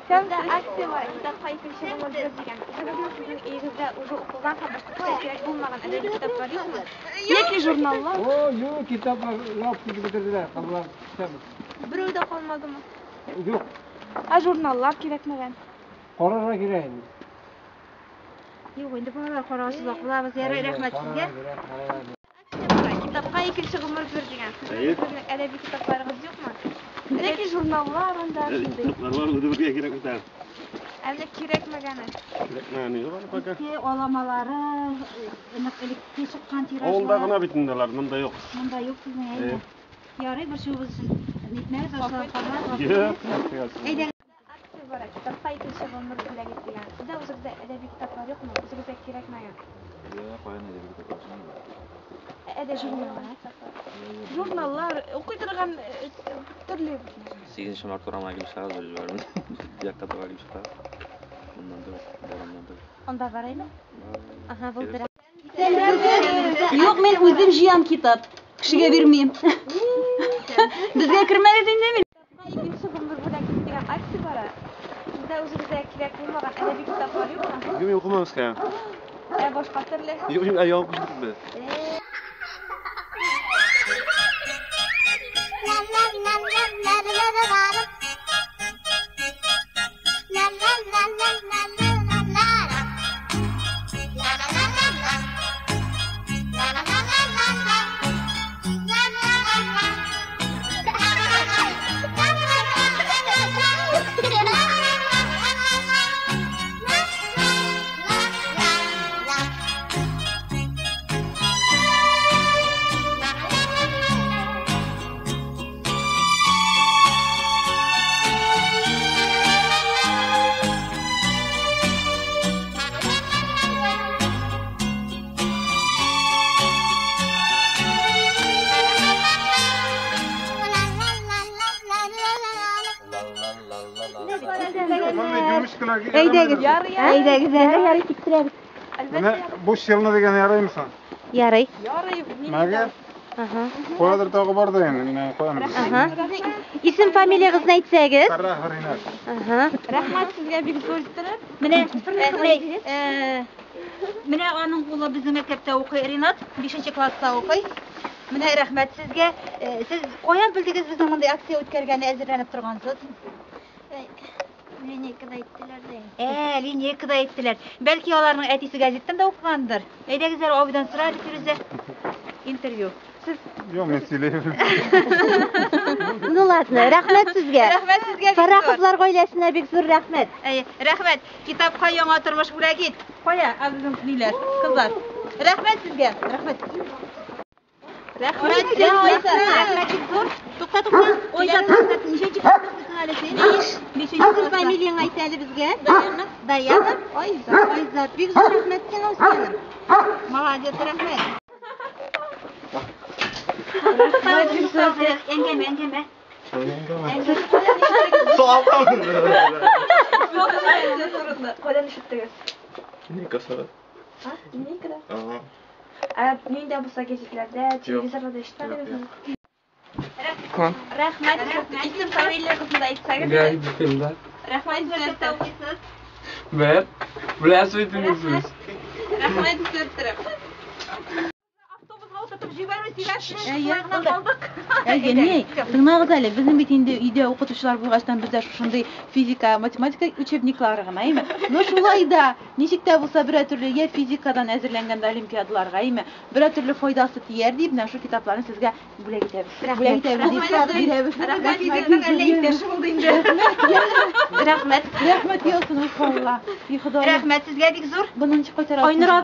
Сездә акция бар, китапка икенче гомер бир дигән. Үзегезнең сезнең өегездә уже укылган һәм башка кешегә кирәк булмаган әдәби китаплар юкмы? Яки журналлар? О, юк, китаплар алып китеп бетерделәр, кызлар. Китап. Берәү дә калмадымы? Юк, Ә журналлар кирәкмәгән. карарга кирәк инде. Юк, инде балалар караусыз акылабыз. Ярый, рәхмәт сезгә. Карарга кирәк, карарга кирәк. Акция бар, китапка икенче гомер бир дигән. Сезнең үзегезнең әдәби китапларыгыз юкмы? Яки журналлар анда шундый. Китаплар бар, үзебезгә кирәк бит. Ә менә кирәкмәгәне. Кирәкмәгәне юк әле пока. Иске аламалары, элекке чыккан Авылда тиражлар. гына бит инде алар, монда юк. Монда юк сезнең, әйе. Ярый, борчуыбыз өчен. Нитмәгез, ашлап калмас. Юк. Әйдә. Акция бар, китапка икенче гомер бүләк ит дигән. Сездә үзегездә әдәби китаплар юкмы? Үзегездә кирәкмәгән. Ә әдәби булмаган китаплар. Журналлар, укый торган төрле. 8 март урамына килеп чыгабыз, бер җибәрмен. Якка таба килеп чыгабыз. Моннан түгел, урамнан түгел. Анда бараймы? Ага, булды. Юк, мин үзем җыям китап. Кешегә бирмим. Безгә кермәгез инде мин. Китапка икенче гомер бүләк ит дигән акция бара. Сездә үзегездә кирәк булмаган әдәби китаплар юкмы? Юк, мин укымамыз кая. Ә башка төрле. Юк, мин аяк укып. Әйдәгез. Әйдәгез, әле ярый киттерәбез. Менә бу елны дигән ярыймы соң? Ярый. Ярый, Мәгә Ага. каядыр тагы бар да инде, менә куям. Ага. Исем фамилиягызны әйтсәгез. Фәррах Ринат. Ага. Рәхмәт сезгә бик зур иттереп. Менә, менә аның улы безнең мәктәптә укый, Ринат, 5 класста укый. Менә рәхмәт сезгә. Сез каян белдегез безнең мондый акция үткәргәнне әзерләнеп торгансыз? Линейкада әйттеләр дә. Линейкада әйттеләр. Бәлки аларның әтисе газеттан да укыгандыр. Әйдәгез әле абыйдан сора әле, Фирүзә. Интервью. Юк, мин сөйләйм. Ну ладно, рәхмәт сезгә. Рәхмәт сезгә. Бик зур. Фарраховлар гаиләсенә бик зур рәхмәт. Әйе, рәхмәт. Китапка яңа тормыш бүләк ит. Кая, ә безнең ниләр, кызлар. Рәхмәт сезгә. Рәхмәт. Рәхмәт. Рәхмәт бик зур. Тукта, тукта. Айзат, рәхмәт. Ничәнче класста укыйсың әле син? Бишенче Үз класста. фамилияңне әйт әле безгә. Даяна. Даяна. Айзат. Айзат, бик зур рәхмәт сиңа, үскәнем. Молодец, рәхмәт. Әңгәмә, әңгәмә. Кайдан ишеттегез? Линейка. А? Линейкада? Ага. Ә нинди булса гәзитләрдә, телевизорда ишетмәдегезме? Рәхмәт. Исем фамилиягызны да әйтсәгез. Гайбетимдә. Рәхмәт сезгә. Бер. Беләсез бит инде сез. Рәхмәт иттереп. Автобусга утыртып җибәрү сибәп, калдык. Әйе, ни? Тыңлагыз әле, безнең бит инде өйдә укытучылар булгачтан бездә шушындый физика, математика учебниклары гына, әйме? Но шулай да, ничек тә булса берәр төрле я физикадан әзерләнгәндә олимпиадаларга, әйме? Берәр төрле файдасы тияр дип, менә шу китапларны сезгә бүләк итәбез. Бүләк итәбез дип бирәбез. Рәхмәт, физиканың әллә иптәше булды инде. Рәхмәт. Рәхмәт яусын, иншалла. И Ходаем. Рәхмәт сезгә бик зур. Моны ничек кайтарасың? Айнур.